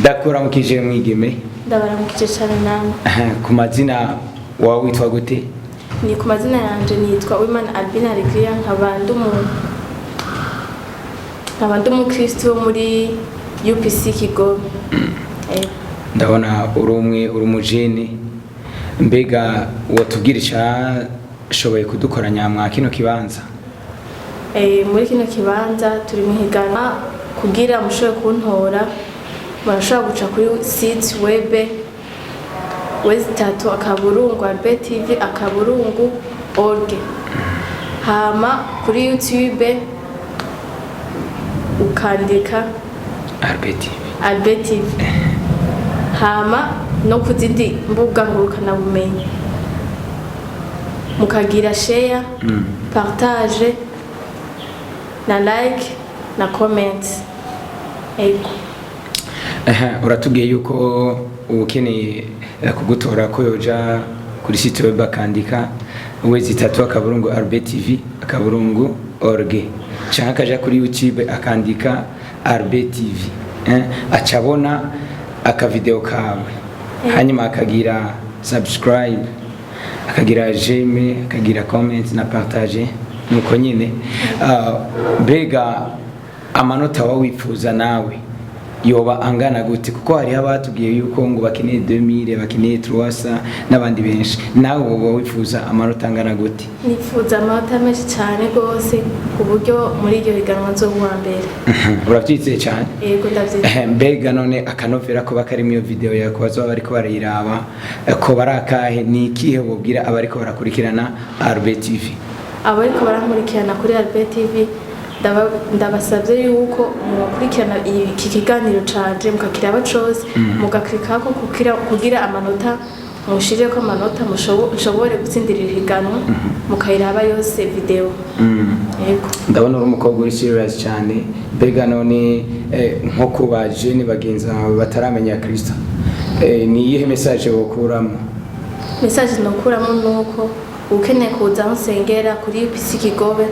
Ndakuramukije, mwigeme. Ndabaramukije cyane namwe. Ku mazina wawe witwa gute? Ni ku mazina yanje nitwa Uwimana Albina Alegria, nkaba ndi umukristo wo muri UPC Kigobe. Ndabona uri umwe, uri umujene. Mbega wotubwira icashoboye kudukoranya mwa kino kibanza? Muri kino kibanza turi mu higanwa. Kugira mushobore kuntora, murashobora guca kuri site web www.albtv.org, hama kuri YouTube ukandika Albert. Albert TV, hama no ku zindi mbuga ngurukanabumenyi mukagira share, partage na like na comment. Ego. Aha, uratubwiye yuko ukeneye kugutora ko yoja kuri site web akandika www.albtv.org, canke akaja kuri YouTube akandika Albert TV, acabona akavideo kawe, hanyuma akagira subscribe, akagira j'aime, akagira comment na partage. Nuko nyine. Mbega amanota wawe wifuza nawe yoba angana gute? Kuko hariho abatubwiye yuko ngo bakeneye 2000, bakeneye 300 n'abandi benshi. Nawe woba wifuza amanota angana gute? Nifuza amanota menshi cyane rwose, ku buryo muri iryo higanwa nzoba uwa mbere. Urabyizeye cyane? Yego, ndabyizeye. Mbega none akanovera ko bakarimo iyo video yawe, ko bazoba bariko barayiraba, ko bari akahe? Ni ikihe wobwira abariko barakurikirana Albert TV? Abariko barankurikirana kuri Albert TV, ndabasabye yuko mukurikirana iki kiganiro canje, mukakiraba cose, mugaklikako kugira amanota mushireko amanota, nshobore gutsindira ihiganwa, mukayiraba yose video. Yego. Ndabona uri umukobwa uri serious cyane. Mbega none nko ku bajene bagenzi bawe bataramenya Kristo, ni iyihe message wokuramo? Message nokuramo nuko ukeneye kuza aho nsengera kuri UPC Kigobe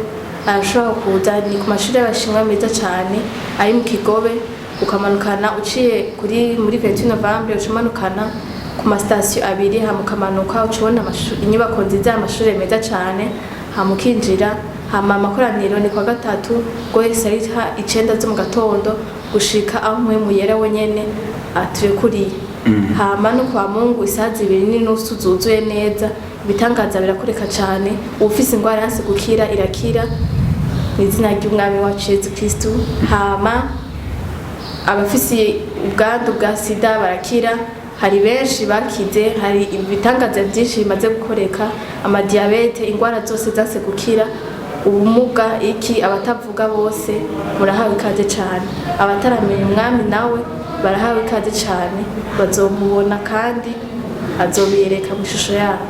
arashobora kuza. Ni ku mashuri y'Abashinwa meza cyane ari mu Kigobe. Ukamanukana uciye kuri muri 28 Novembre, ucamanukana ku masitasiyo abiri, hama ukamanuka, uca ubona inyubako nziza y'amashuri meza cyane, hama ukinjira. Hama amakoraniro ni kwa gatatu guhera isaha 9 zo mu gatondo gushika aho Mpwemu Yera wenyene aturekuriye. Hama no kwa Mungu isaha 2:30 zuzuye neza. Ibitangaza birakoreka cyane. Uwufise ingwara yanse gukira irakira mu izina ry'Umwami wacu Yezu Kristu. Hama abafise ubwandu bwa sida barakira, hari benshi bakize, hari ibitangaza byinshi bimaze gukoreka, amadiyabete, ingwara zose zanse gukira, ubumuga, iki, abatavuga bose murahawe ikaze cyane. Abataramenya Umwami nawe barahawe ikaze cyane, bazomubona kandi azobiyereka mu ishusho yabo.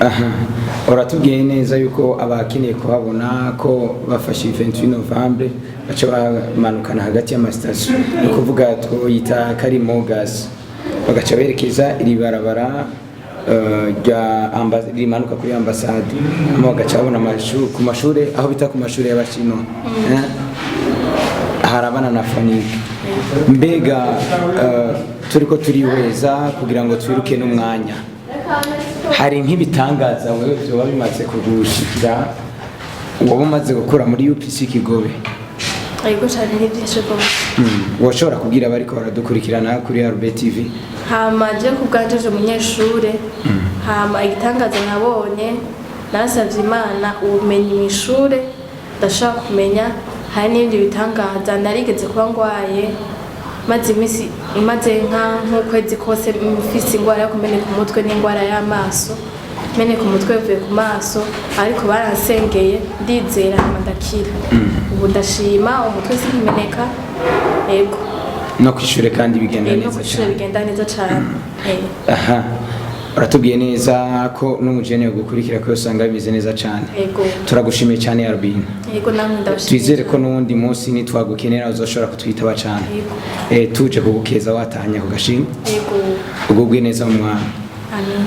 Aha, uratubwiye neza yuko abakeneye kuhabona ko bafashe 28 Novembre, baca bamanukana hagati y'amasitasiyo, ni ukuvuga twoyita karimo gas, bagaca berekeza iri barabara rya rimanuka kuri ambasade, hama bagaca babona ku mashure aho bita ku mashuri y'Abashinwa, harabana na Fonike. Mbega turiko turihweza kugira ngo twiruke n'umwanya, hari nk'ibitangaza wewe vyoba bimaze kugushikira, woba umaze gukura muri UPC Kigobe? Yego cyane, ni byinshi rwose. Woshobora kubwira abariko baradukurikirana kuri Albert TV? Hama je ku bwanje je umunyeshure, hama igitangaza nabonye, narasavye Imana ubumenyi mu ishure, ndashaka kumenya. Hari n'ibindi bitangaza, narigeze kuba ngwaye, maze iminsi, maze nk'ukwezi kose mfise ingwara yo kumeneka umutwe n'ingwara y'amaso, meneka umutwe bivuye ku maso, ariko baransengeye ndizera, hama ndakira. Ubu ndashima, umutwe sinkimeneka. Yego. No kwishure kandi bigenda No neza kw'ishure cyane. Bigenda neza cane. Aha, uratubwiye neza ko n'umujene gukurikira ko usanga bimeze neza cyane. Yego. Turagushimiye cyane, Albine. Yego, namwe ndabashimiye. Twizere ko n'uwundi munsi nitwagukenera uzoshobora kutwitaba cyane. Yego. Tuje kugukeza watahanye ku gashimwe. Yego. Ugubwe neza mu Mwami. Amen.